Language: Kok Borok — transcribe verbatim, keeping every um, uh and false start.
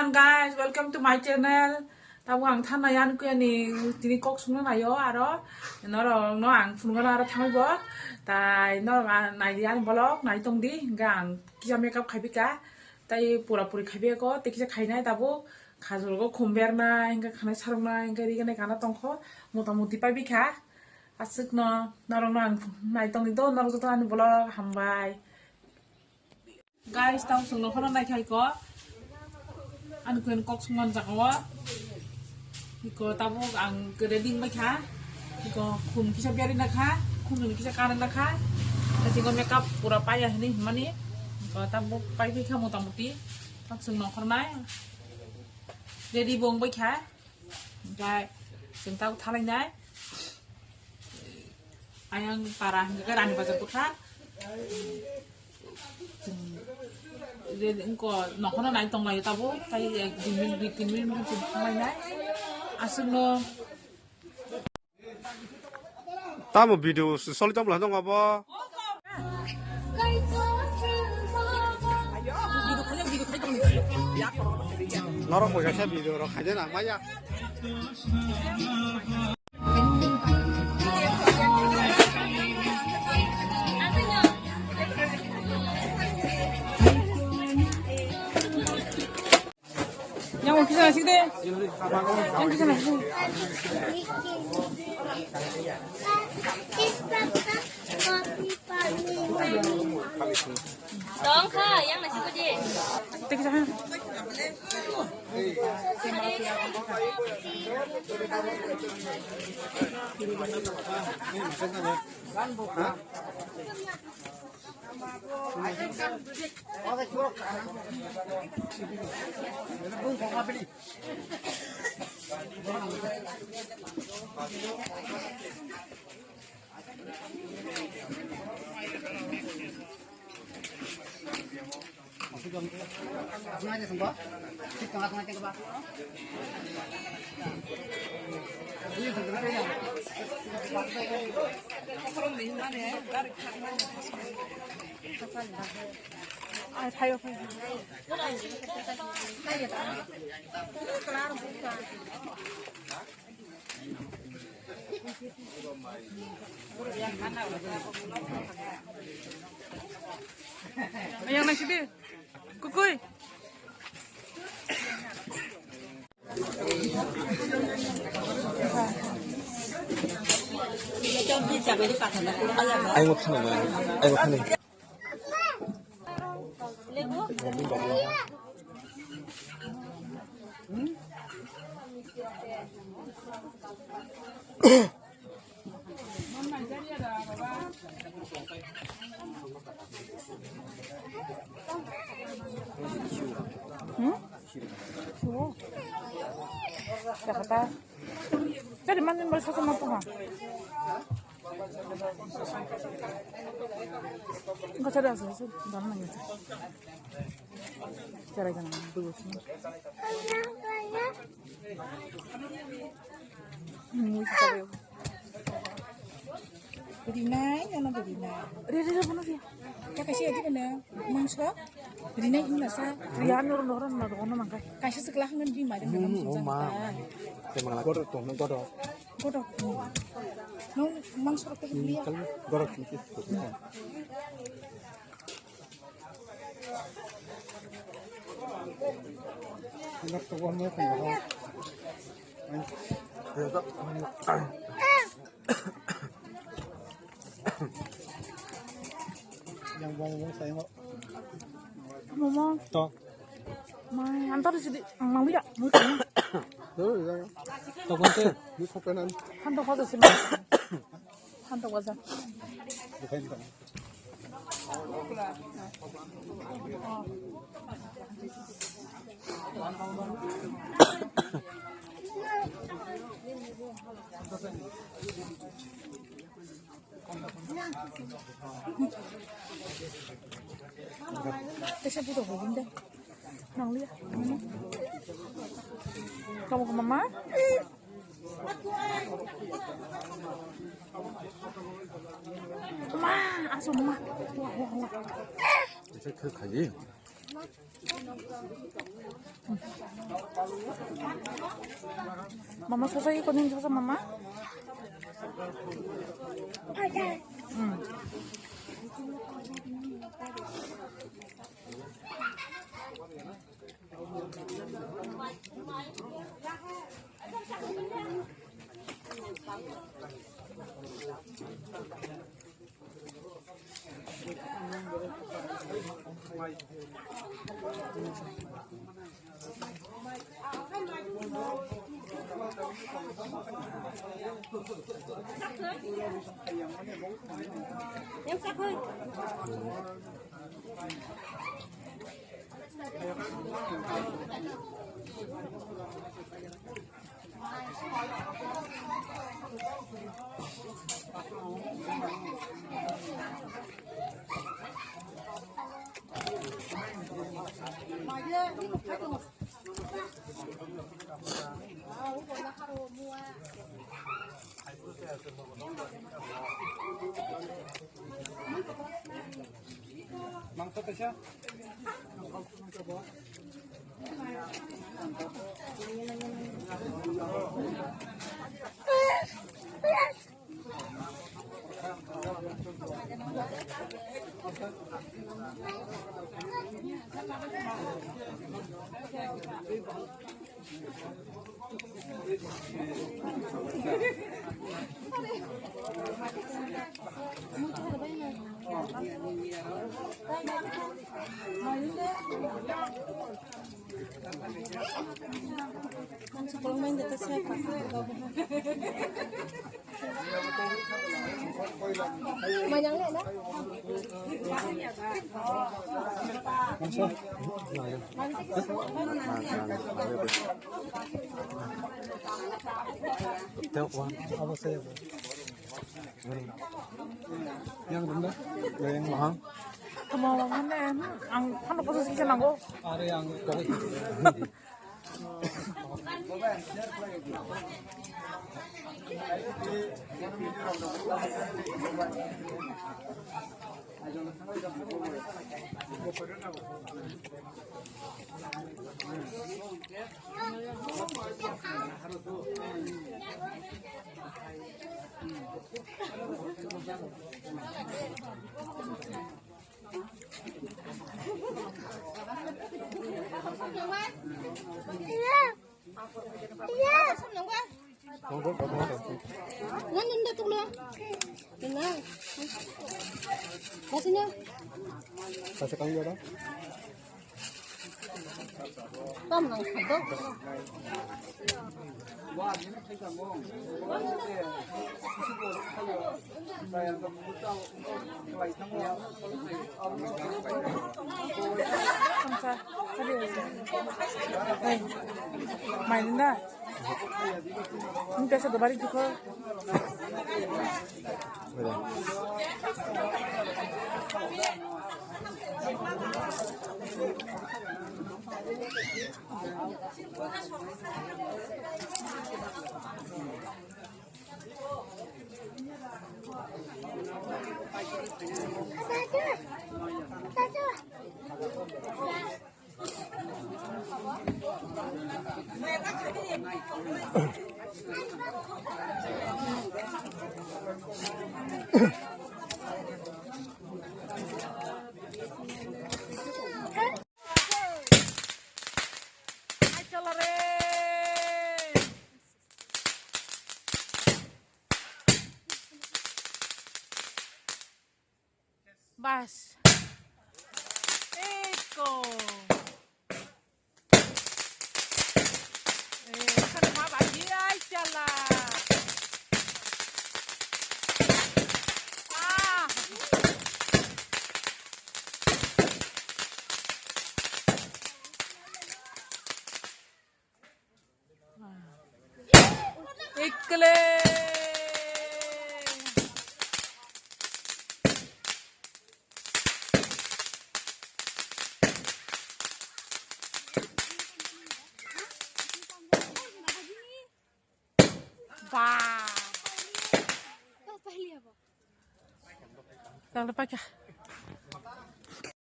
Guys, welcome to my channel. Tamo ang thanai ani kuya ni tini kok sungna nayo aro norok no ang phunukna aro thangwi bo. Tai norok ang nai di ani vlog, nai tong di. Hingke ang kisa makeup khai phi ka. Tai pura puri khai phi ko, tei kisa khainai tabuk. Khajol go khum bernai, hingke khanai saroknai, hingke rignai kana tongkho. Mota moti pai phi kha. Aswk no norok no ang nai tong di do, norok joto ani vlog hambai. Guys, tamo chwng nokhorno naikha iko. Ani kuyani kok songmani jagao. Iko tabuk ang ready wngbaikha. Iko khum kisa berwi nakha, khum kisa kanwi nakha. Tei iko makeup pura paiya hinwi hwnmani. Iko tabuk paibaikha mota moti. Tamo chwng nokhornai. Ready bo wngbaikha. Hingke chwng tabuk thalainai. Ayang para hingke Rani Bazar bwkha. Chwng je wngko nokhorno nai tonglaio tabuk. Tai ek dui minute, dui tin minute wngkhe chwng thanglainai. Aswkno. Tamo video soli tongmwla nung abo? Norok bo kaisa video rok khaina nang maya. Yang kisa nasik de. Yang kisa nasik de. Dong kha, yang nasik de. Thank you, sir. Yang nasi di. Kukui. Ai mo khana, ai mo khana. Hmm? Siwo. Jakata. Jadi manin bal sasa mapo ha. Enggak ada sasa, dalam aja. Cara jangan dulu sini. Hmm, bisa ya. Rinai, ano ba rinai? Re, re, re, bono dia. Ya, kasi adi kana mangso. Rinai ina sa. Rian nor nor na dono mangkai. Kasi sekolah ngan di madam dalam sumsa. Godok tong, godok. Godok. No, mangso ke dia. Godok. Yang buang-buang saya mau. Mama. To. Mai, antar sidi, mau ya, mau ya. Tuh, ya. To konte. Ini kopenan. Kan to kau sih. Hantok waja. Tesa puto ko ginde. Nang liya. Kamu ke mama? Ma, aso ma. Wah, wah, wah. Ese khe khayi. Mama, sosa iko nin sosa, mama. Hmm. Yang dum da? Yang mahal. Tamo mane ang ano kosa sisa nango. Are ang kok. Nang nang da tuklo. Nang. Masih nang. Kasih kamu ya, Bang? Tam nang khadok. Mai na. Ini biasa dua hari juga. Bas. Eko. Eh, kan ma ba di ai chala. Ah. Ekle. Ba. Tang lepas kah?